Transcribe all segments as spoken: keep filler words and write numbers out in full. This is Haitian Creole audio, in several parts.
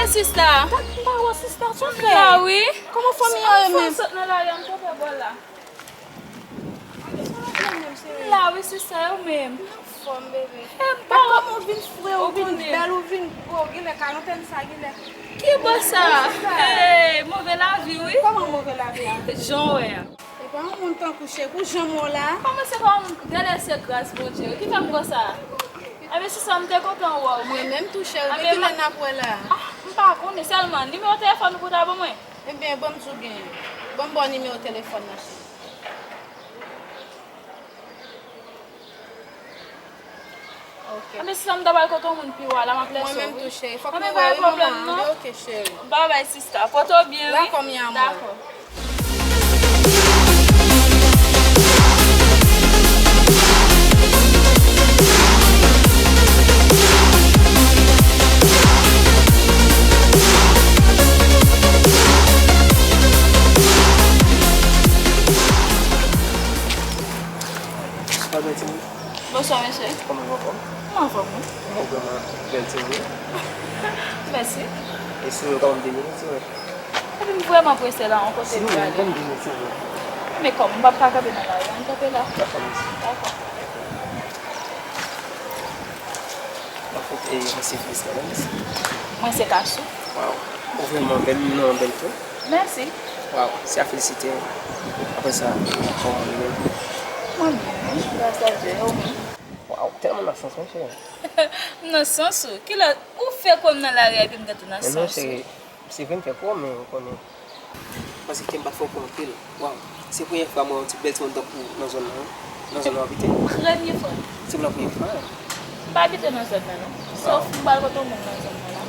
Sista. M pa wè sista, sa w fè? M la wi. Kòman fanmi an ye menm? Sot nan lari a, m kanpe bò la. M la wi, sista, yo menm. Anfòm, bebe. E m pa wè. Kòman w vin fre, w vin bèl, w vin bo, genlè karantèn sa, genlè. Ki bo sa? Hey, move lavi wi. Kòman move lavi a? Jan w wè a. E pa yon moun tankou cheri, ou janm wè w la? Kòman se pa yon moun? Genlè se gras Bondye wi ki fè m konsa. Anben sista, m te kontan wè w. Mwen menm tou cheri, depi lè n ap wè la? Ah, m pa konnen, sèlman nimewo telefòn ou pou ta ban mwen? Ebyen, ban m di w genyen. Ban m ba w nimewo telefòn nan cheri. Ok. Anben sista, m ta pral kote yon moun pi wo a la, m ap lèse w wi. Mwen menm tou cheri, fòk mwen wè wi manman. Anben pa gen pwoblèm non. Anben ok cheri. Babay sista, pote w byen wi. Dakò mi amor. Dakò. Bonswa, bèl timoun. Bonswa, mesye. Kòman w anfòm? M anfòm, wi. Ou vrèman bèl timoun. Mèsi. E si nou ka ban m de minit, silvouplè? Epi m vrèman prese la, yon kote m prale. Si nou ban m de minit, silvouplè. Men kòm m p ap ka kanpe nan lari a, ann kanpe la. Dakò, mèsi. Dakò. Anfèt, e, mwen se Felicitas, mèsi. Mwen se Kasou. Waw. Ou vrèman bèl, non an bèl tou. Mèsi. Waw, se a felisite. Apre sa, kòman ou ye menm? Mwen byen, wi, gras a Dye, e ou menm? Waw, tèlman nan sans, wi, cheri. M nan sans ou? Kilè ou fè kwè m nan lari a epi m gentan nan sans ou? Men non, cheri, se vre m fè kwè w, men ou konnen. Paske kè m bat fò pou anpil. Waw, se premye fwa m wè yon ti bèl timoun tankou w nan zòn nan, nan zòn nan w abite. Premye fwa? Se pou la premye fwa. M pa abite nan zòn nan, non. Sòf m pral kote yon moun nan zòn nan la.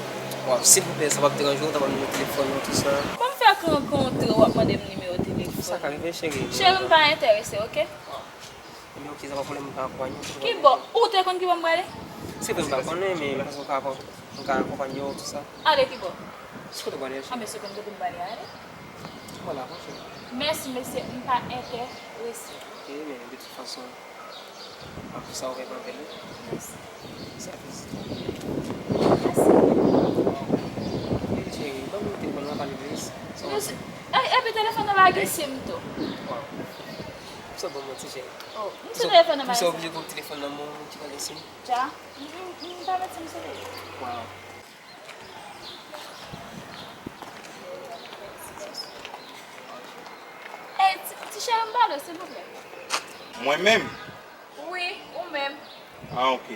Waw, silvouplè, sa p ap deranje w, w ta ban m nimewo telefòn ou, tou sa. Kòm fè k rankontre w, w ap mande m nimewo telefòn? Sa ka rive, cheri. Cheri, m pa enterese, oke? Ebyen, oke, sa pa pwoblèm, m ka akonpanye w. Ki bò? Ou te konn ki bò m prale? Se vre, m pa konnen, men m panse w ka akonpanye w, tou sa. Ale ki bò? Sou kote w prale a, cheri. Anben, se konn kote m prale a, ale. Vwala, bon, cheri. Mèsi, mesye, m pa enterese. Oke, men de tout fason, apre sa, ou vrèman bèl, wi. Mèsi. Sa fè si. Mèsi. Wi, cheri, ban m telefòn nan, pale plis. Sa w panse? Epi telefòn nan pa gen sim tou. Waw. Sa ban m manti, cheri. Oh, m sou telefòn nan. Ou sa oblije pran telefòn nan men w ki pa gen sim? Ja, m, m, m pa met sim sou li. Waw. Ey, ti, ti cheri, m pale w, silvouplè. Mwen menm? Wi, ou menm. Ah, ok.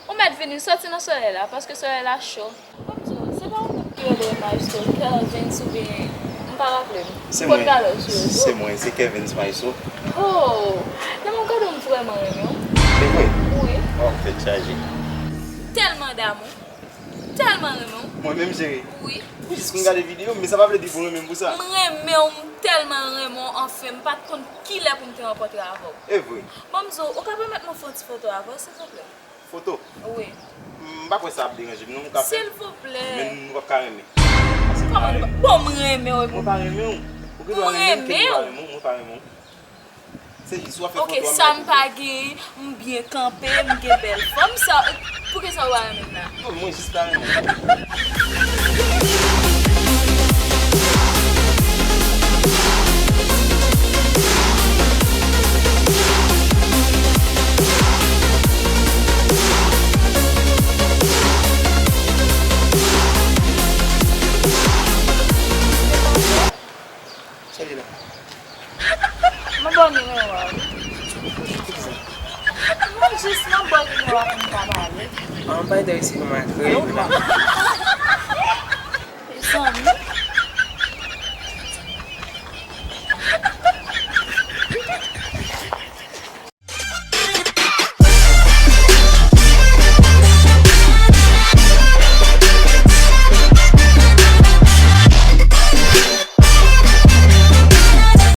Ou mèt vini, sòti nan solèy la, paske solèy la cho. Ban m di w, se pa yon nèg ki rele Maestro Kelvins oubyen, m pa raple m. Se mwen. Kot gade w sou rezo. Se mwen, se Kelvins Maestro. Oh, lè m gade w, m vrèman renmen w. Se vre? Wi. Oh, tèt chaje. Tèlman damou. Tèlman renmen w. Mwen menm, cheri? Wi. Ou jis konn gade videyo m, men sa pa vle di pou renmen m pou sa. M renmen w, m tèlman renmen w, anfen, m pa t konn kilè pou m te rankontre avè w. E vre? Ban m di w, ou ka pèmèt mwen fè yon ti foto avè w, silvouplè? Foto? Wi. M pa kwè sa ap deranje m, non, m ka fè l. Silvouplè. Men nou p ap ka renmen. Paske m pa renmen w. Kòman nou pa? Bon, m renmen w. Mwen pa renmen w. Ou gen dwa renmen m, ou pa renmen w. Se jis w ap fè foto a, m pa renmen w. Ok, sa m pa gen, m byen kanpe, m gen bèl fòm, sa, poukisa w pa renmen m la? Non, mwen jis pa renmen w. Sa li la. Mwen ba w nimewo a, wi. Mwen jis mwen ba w nimewo a pou n ka pale. Ah, m pa enterese non, m a kreye la.